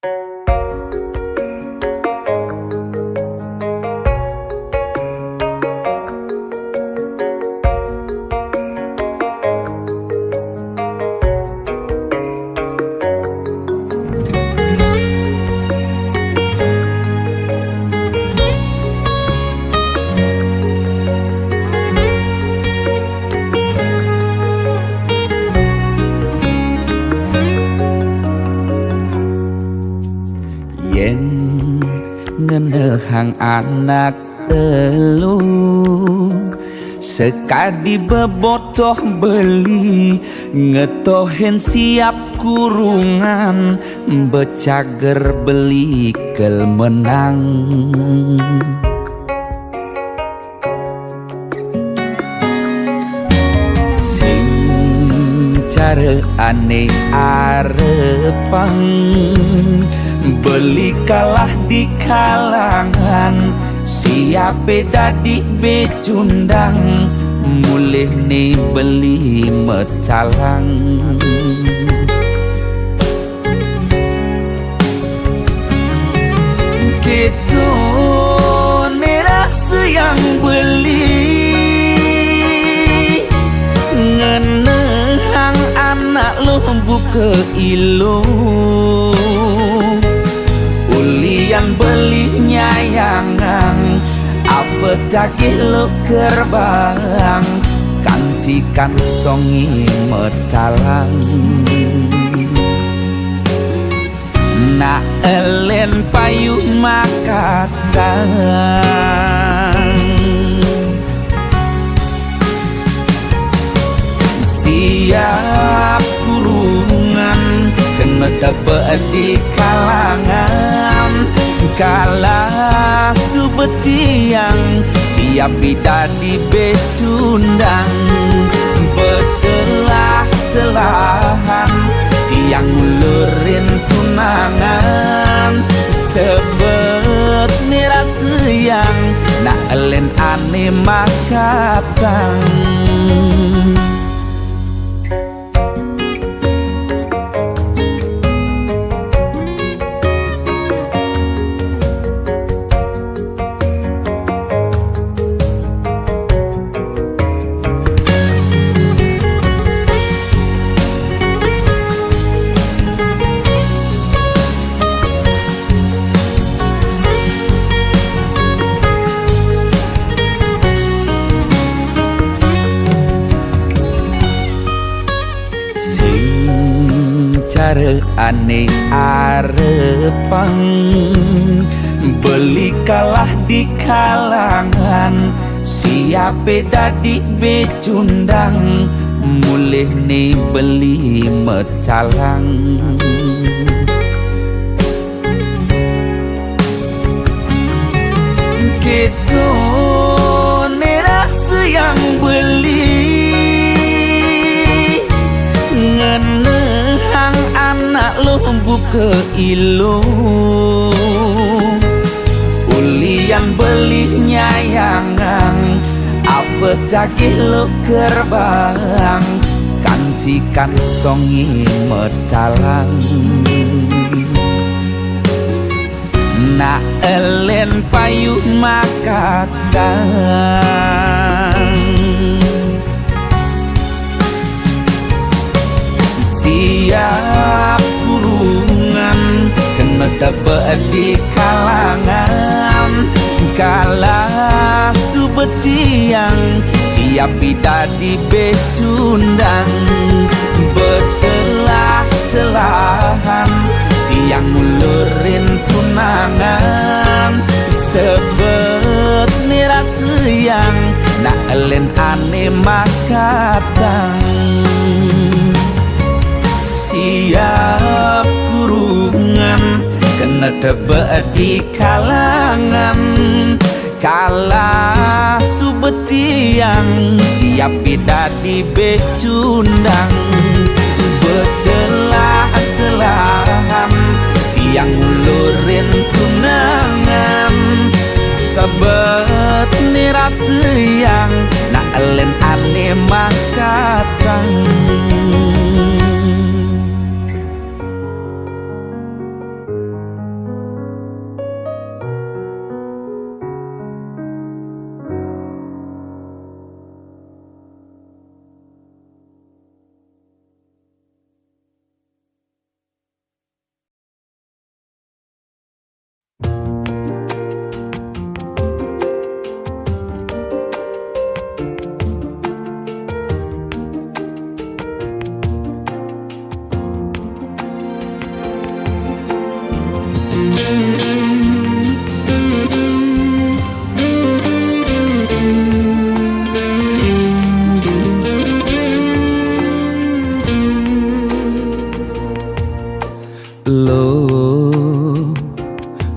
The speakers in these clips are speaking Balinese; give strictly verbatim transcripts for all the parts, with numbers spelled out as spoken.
Yen ngenehang anak telu, sekadi bebotoh beli, ngetohin siap kurungan, becager beli kel menang. Sing care ane arepang, beli kalah di kalangan, siape dadi becundang, mulihne beli metalang. Ketone rahsiang beli, ngenehang anak luh buka ilu. Ulian beli nyayangang, apa tagih luh kerbang, kanti kantongi metalang. Nak elen payu makatang, siap kurungan, kena tebak di kalangan. Kalah subetiang, siap dadi becundang, betelah-telahan, tiang ngulurin tunangan. Sebet ni rahsiang, nak elen ane makatang. Sing care ane arepang, beli kalah di kalangan, siape dadi becundang, mulihne beli metalang. Ketone rahsiang beli, ngenehang anak luh buka ilu. Ulian beli nyayangang, apa tagih luh kerbang, kanti kantongi metalang. Nak elen payu makatang, siap kurungan, kena tebak di kalangan. Kalah subetiang, siap dadi becundang, betelah-telahan, tiang ngulurin tunangan. Sebet ni rahsiang, nak elen ane makatang, siap kurungan, kena tebak di kalangan. Kalah subetiang, siap dadi becundang, betelah-telahan, tiang ngulurin tunangan. Sebet ni rahsiang, nak elen ane makatang.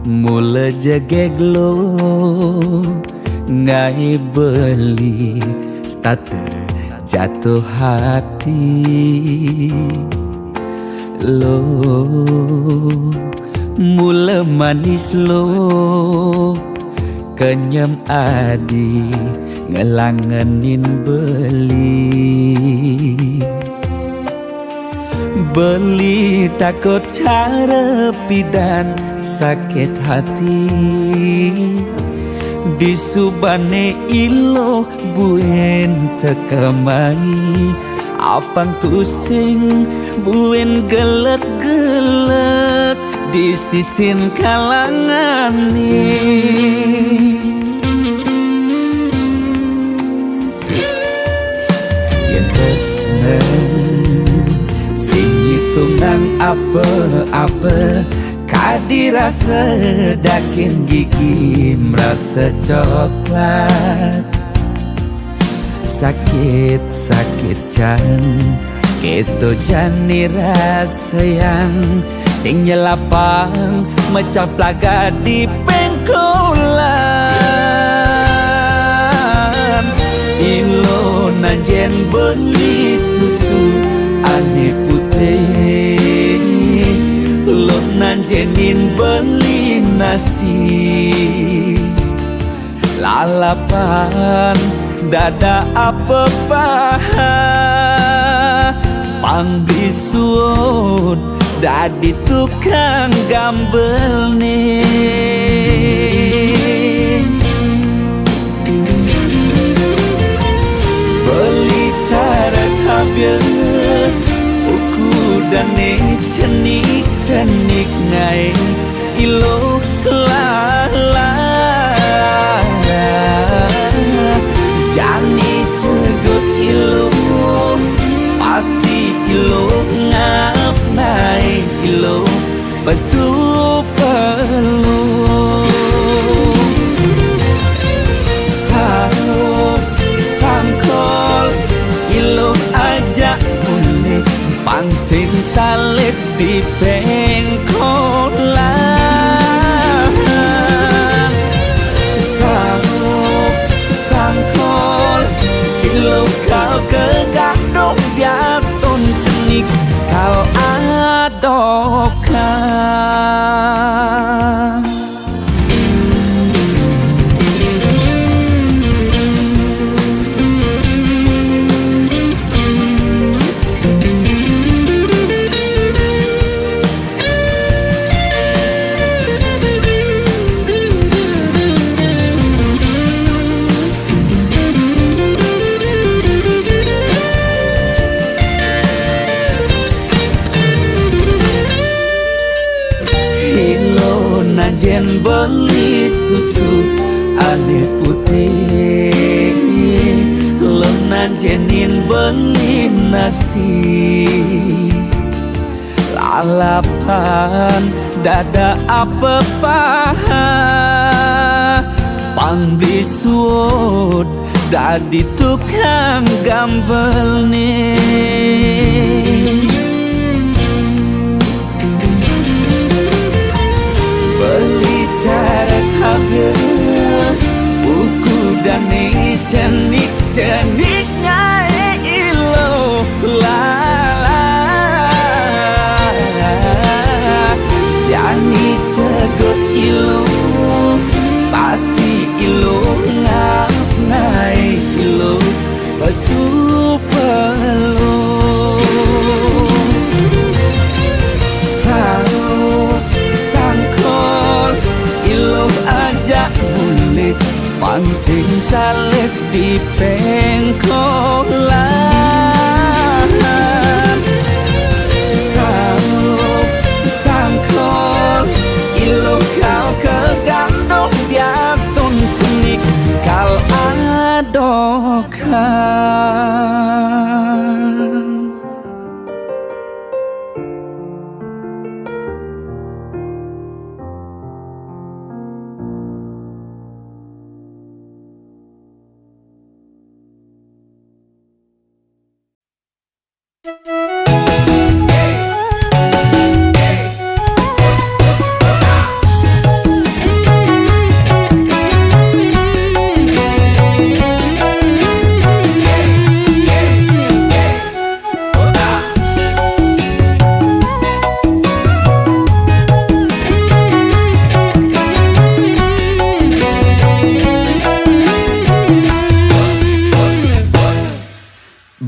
Mula jegeg lo ngai beli starter jatuh hati lo, mula manis lo kenyem adi ngelangenin beli. Beli takut cara pidan sakit hati. Disubane ilo buin tekemai, apang tusing buin gelek-gelek di sisin kalangan ni. Yen tresna sing ngitungang apa-apa, kadi rasa daging gigi merasa coklat. Sakit-sakit jan, keto jani rasayang, sing nyelapang mecah plaga di pengkolan. Ilo nanjen beli susu ane putih, lo nanjenin beli nasi. Lalapan dada apa paha, pang bisuun dadi tukang gambel ni. Beli cara kabia, uku dane cenik-cenik ngai ilo lala. Jani cegut ilo, pasti ilo ngap nai ilo pesu pelu. Saup sangkol ilo aja unik, pang sing salib di pengkolan. Saup sangkol ilo kal kegadok dias ton cenik kal adokan. Ilo nanjen beli susu ane putih, lo nanjenin beli nasi. Lalapan dada apa paha, pang bisuun dadi tukang gambel ni. Beli cara kabia, uku dane cenik-cenik ngai ilo lala. Jani cegut ilo, pasti ilo ngap nai ilo pesu pelu. Saup sangkol ilo aja unik, pang sing salib di pengkolan. Saup sangkol ilo kal kegadok dias ton cenik kal adokan.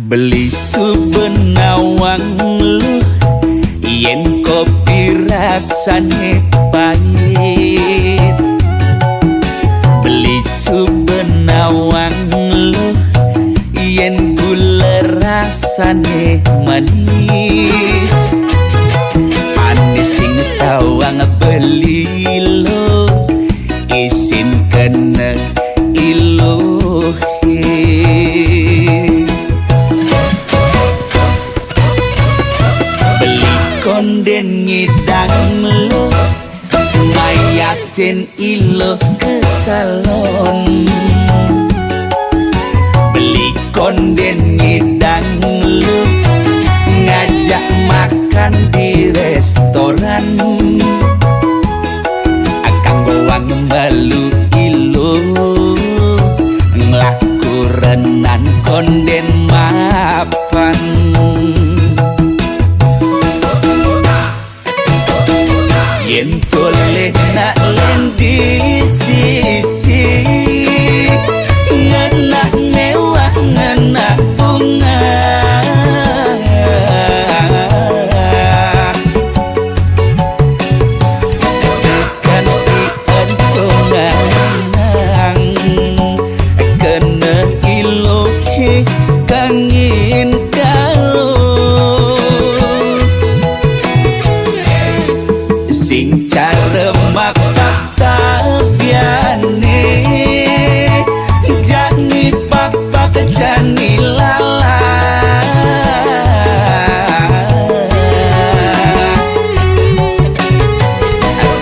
Beli subenawang luh, yen kopi rasane pait. Beli subenawang luh, yen gula rasane manis. Manis sing tawang beli luh, isin kena iluhe. Beli konden ngidang luh, mayasin iluh ke salon. Beli konden ngidang luh, ngajak makan di restoran. Kanggo wang mbalu iluh, nglaku renan konden mapan. Yen toleh nak lendi sisi, ngenak mewah, ngenak bunga. Kanthi entungan kena iluhe kangin kau. Sing cara mapak tabiane, jani pakpak jani lala.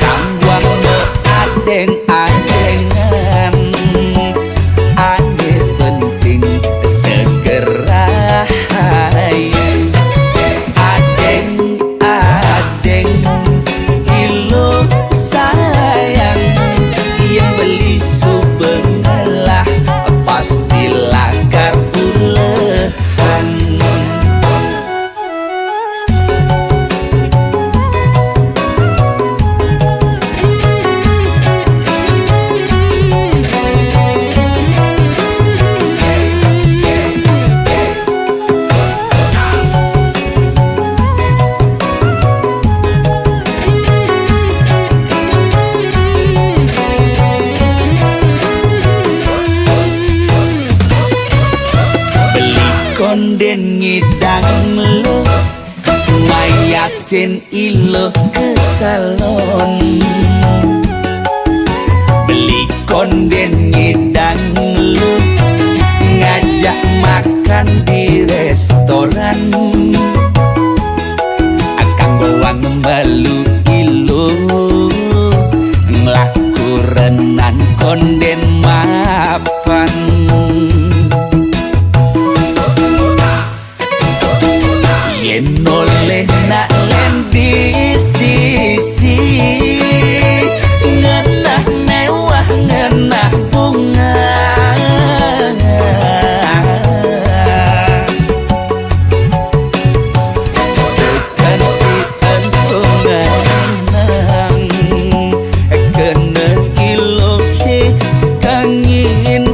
Kang wang adeng-adengan, ane penting segera hai. Adeng-adeng iluh sayang, yang beli subengelah, pasti lakar ulehan. Beli konden ngidang luh, mayasin iluh ke salon. Beli konden ngidang luh, ngajak makan di restoran. Kanggo wang mbalu iluh, nglaku renan konden mapan. Yen oleh nak lendi sisi, ngenah mewah, ngenah bunga. Kanthi entungan kena iluhe kangin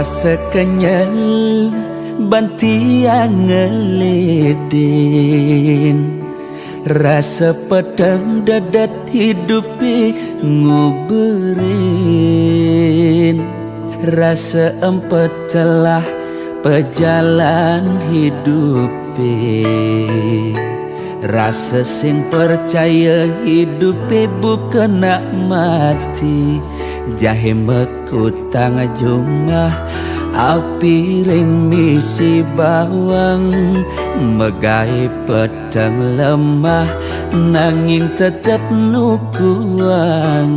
Rasa kenyel ban tiang ngelidin, rasa peteng dedet hidupi nguberin, rasa empetelah pejalan hidupi. Rasa sing percaya hidupi bukan nak mati. Jahe mekutang jumah api ring misi bawang, megai peteng lemah nanging tetep nukuangan.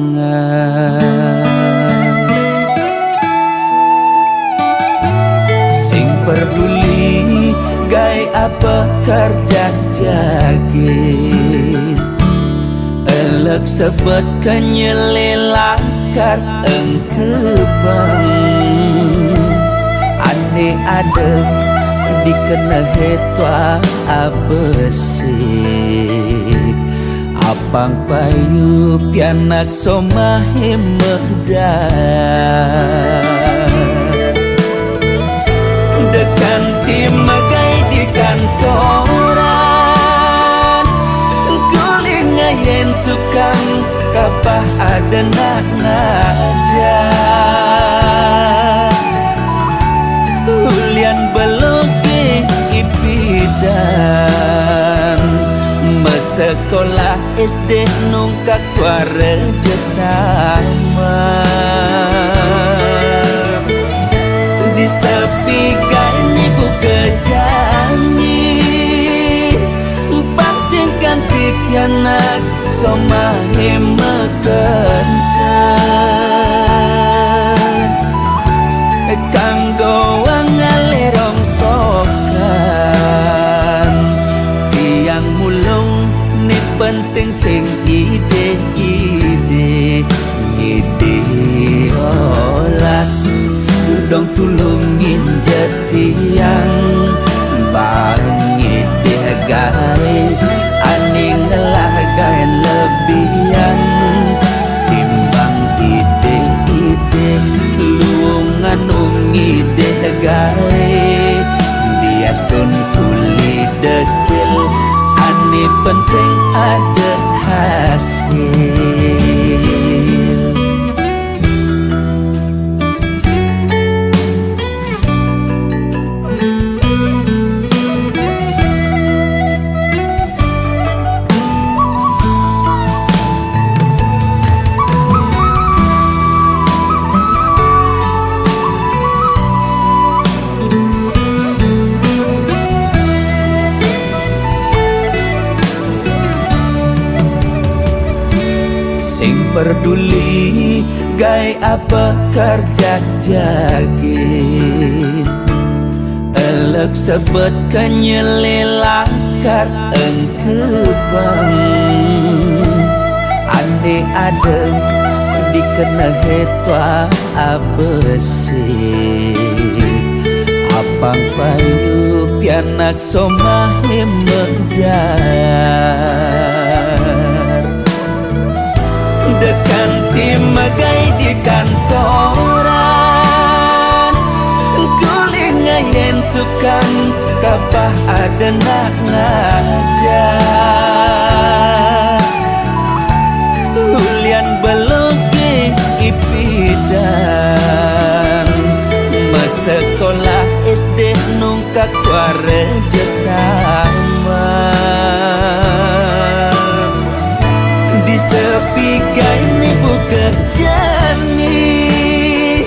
Sing peduli gai apa kerja jagin, elek sebet kenyele langkar engkebang. Ane ada dikena hetwa abesik, apang payu pianak somahe medar. Dekan tim megai di kantoran, guling ngayen tukang kapah ada nak ngajar. Ulian beloge ipidan, mesekolah S D nungkak tuara jetaman. Di sepi gai ni buka janji, pang sing kanti pianak somahe mekenten. Kanggo wang ngalih rongsokan, tiang mulung ni penting sing ide-ide. Ngide olas, dong tulungin jetiang, bang ngide gae, ane ngelah gaen lebihan. Timbang ide-ide, luung anu ngide gae, diastun kuli dekil, ane penting ada hasil. Sing peduli gai apa kerja jagin, elek sebet kenyele langkar engkebang. Ane ada dikena hetwa abesik, apang payu pianak somahe medar. Dekan tim megai di kantoran, guling ngayen tukang kapah ada nak ngajar. Ulian beloge ipidan, mesekolah S D nungkak tuara jetaman. Di sepi gai ni buka janji,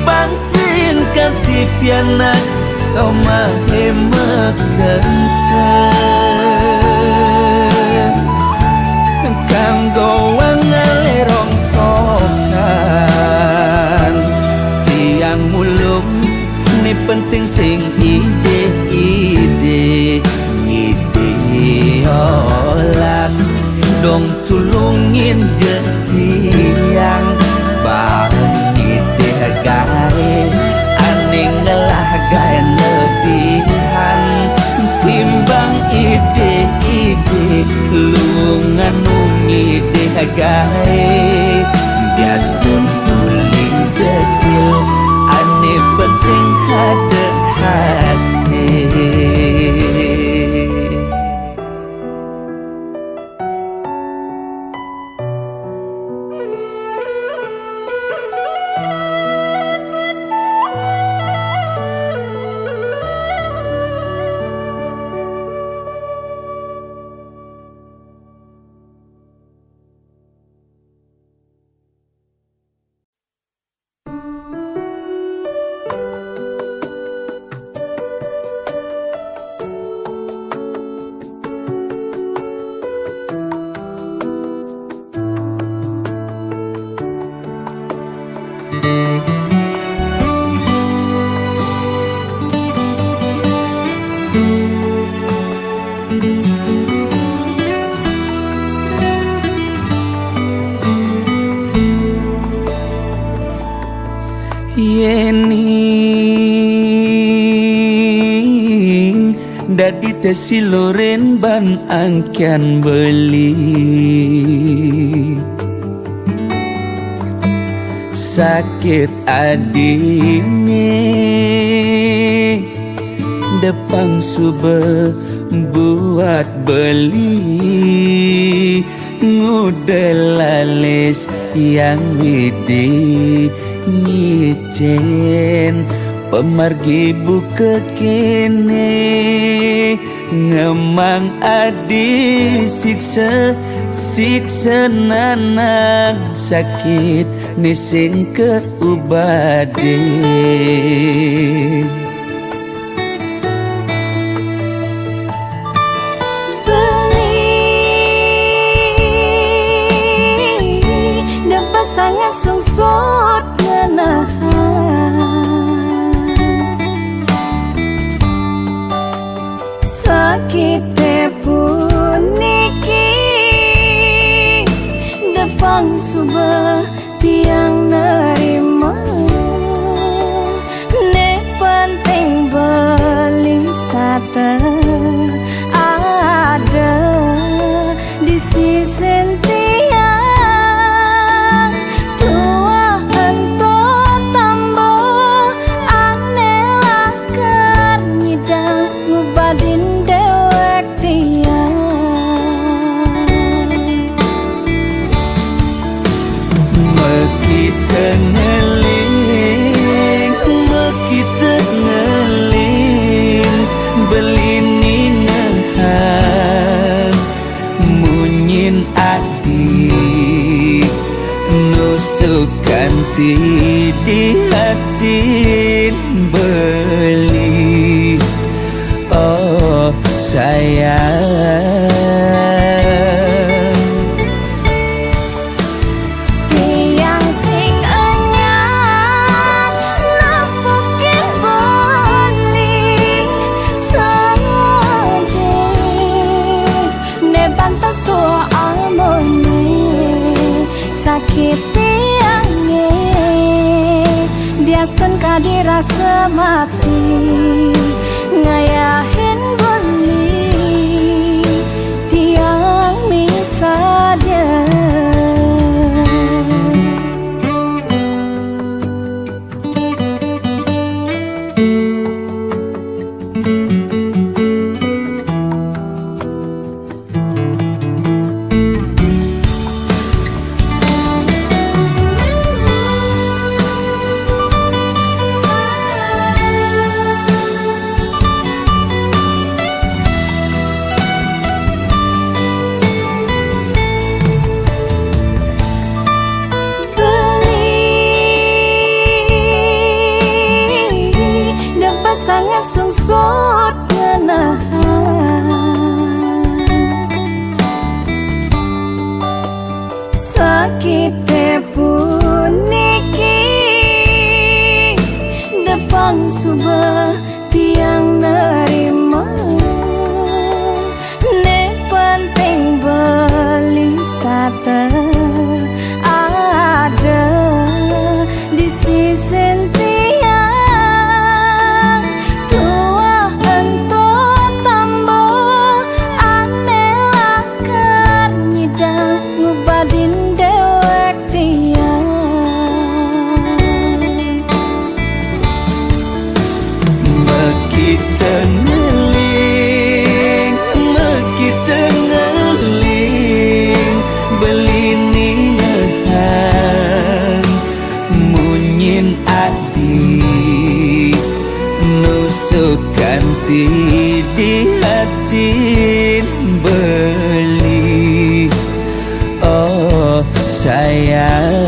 pang sing kanti pianak somahe mekenten. Kanggo wang ngalih rongsokan, tiang mulung ni penting sing ide-ide. Ngide olas, dong tulungin jetiang, bang ngide gae, ane ngelah gaen lebihan. Timbang ide-ide, luung anu ngide gae, diastun kuli dekil, ane penting Dadi teh silurin ban angkian beli. Sakit adi ni depang suba buat beli. Nguda lalis Yang Widi ngicen pamargi buka kini. Ngemang adi siksa, siksa nanang sakit ni sing kaubadi. Beli, da pasangan sungsut ngenahan sakite puniki, depang suba tiang nerima. Ne penting beli stata ada di sisen tiang. Tuah ento tamba ane lakar nyidang ngubadin dewek tiang. Makita ngeling, makita ngeling, beli ningahan munyin adi nusukan ti di atin beli. Oh sayang, tiang sing anyar napukin beli sedih. Ne bantas tua almoni sakit tiange, diastun kadi rasa mati ngayahin beli tiang misadia. Beli, da pasangan sungsut ngenahan sakite puniki, depang suba tiang nerima. Ne penting beli stata ada di sisen tiang. Tuah ento tamba ane lakar nyidang ngubadin dewek tiang. Makita ngeling, makita ngeling, beli ningahan munyin adi nusukan ti di atin beli. Oh sayang,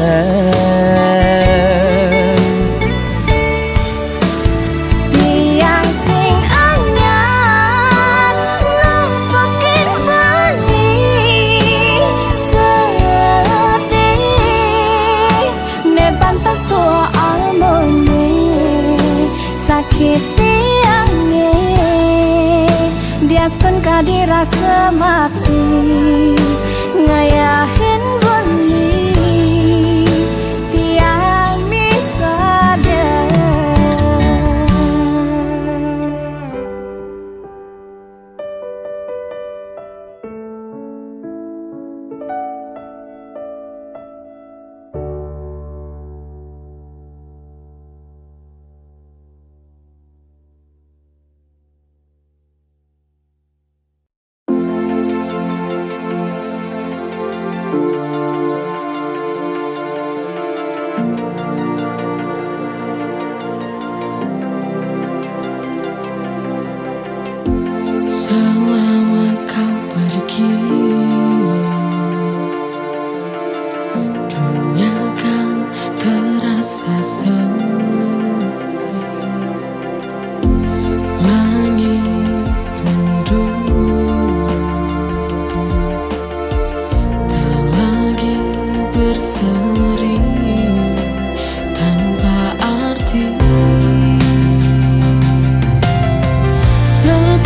tiang sing anyar napukin beli sedih. Ne bantas tua almoni sakit tiange, diastun kadi rasa mati ngayahin beli tiang misadia.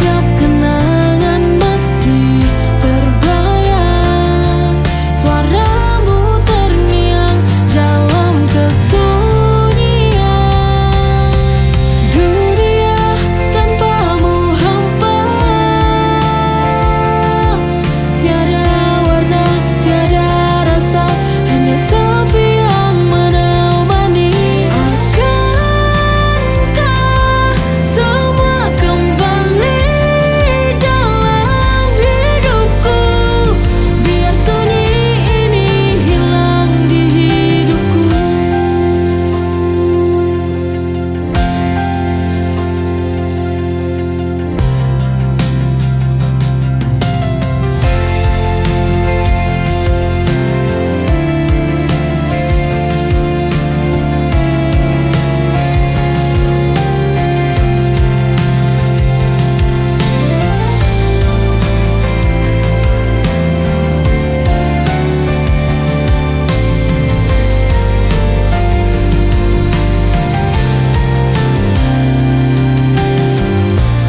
Setiap kenangan masih terbayang, suaramu terngiang dalam kesunyian. Dunia tanpamu hampa, tiada warna, tiada rasa, hanya sepi yang menemani. Akankah semua kembali dalam hidupku? Biar sunyi ini hilang di hidupku.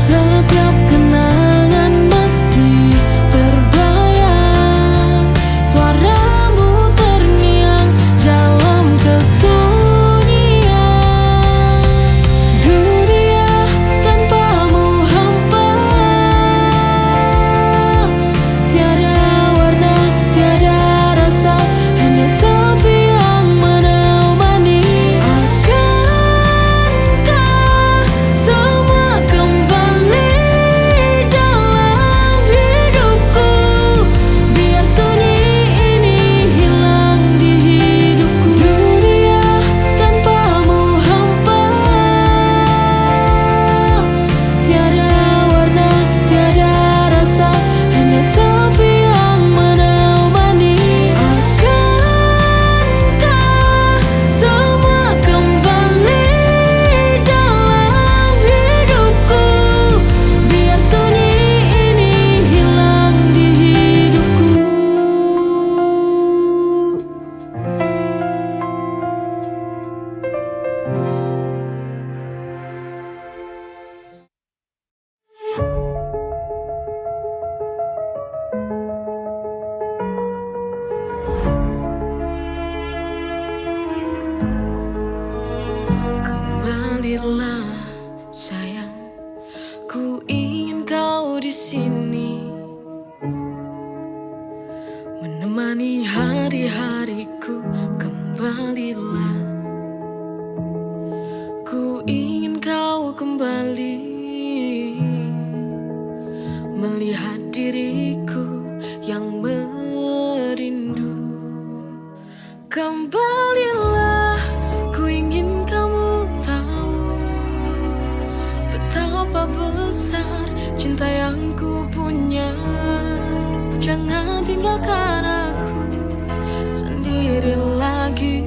Setiap kenangan masih terbayang, suaramu terngiang dalam kesunyian. Dunia tanpamu hampa, tiada warna, tiada rasa, hanya sepi yang menemani. Akankah semua kembali dalam hidupku? Biar sunyi ini hilang di hidupku. Dunia tanpamu hampa, tiada warna, tiada rasa, hanya sepi yang menemani. Akankah semua kembali dalam hidupku? Biar sunyi ini hilang di hidupku. Kembalilah, sayang, ku ingin kau di sini, menemani hari-hariku. Kembalilah, ku ingin kau kembali melihat diriku yang merindu. Kembalilah, ku ingin kamu tahu betapa besar cinta yang ku punya. Jangan tinggalkan aku sendiri lagi.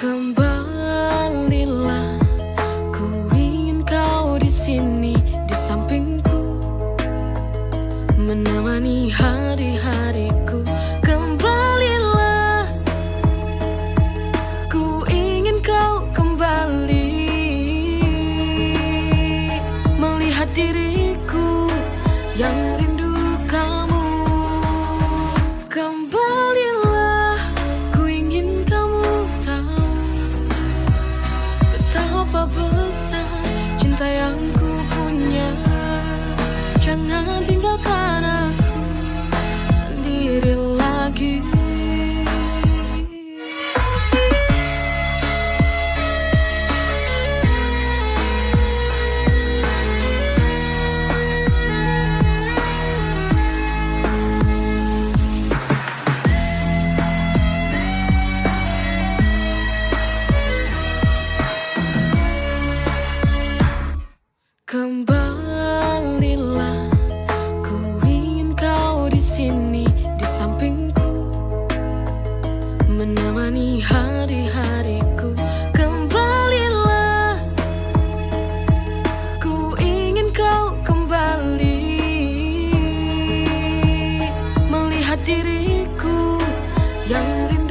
Kembalilah, ku ingin kau di sini di sampingku, menemani hari-hariku. Kembalilah, ku ingin kau kembali melihat diriku yang rindu kamu. Kembalilah, ku ingin kamu tahu betapa besar cinta yang ku punya. Jangan tinggalkan aku sendiri. diriku yang rindu.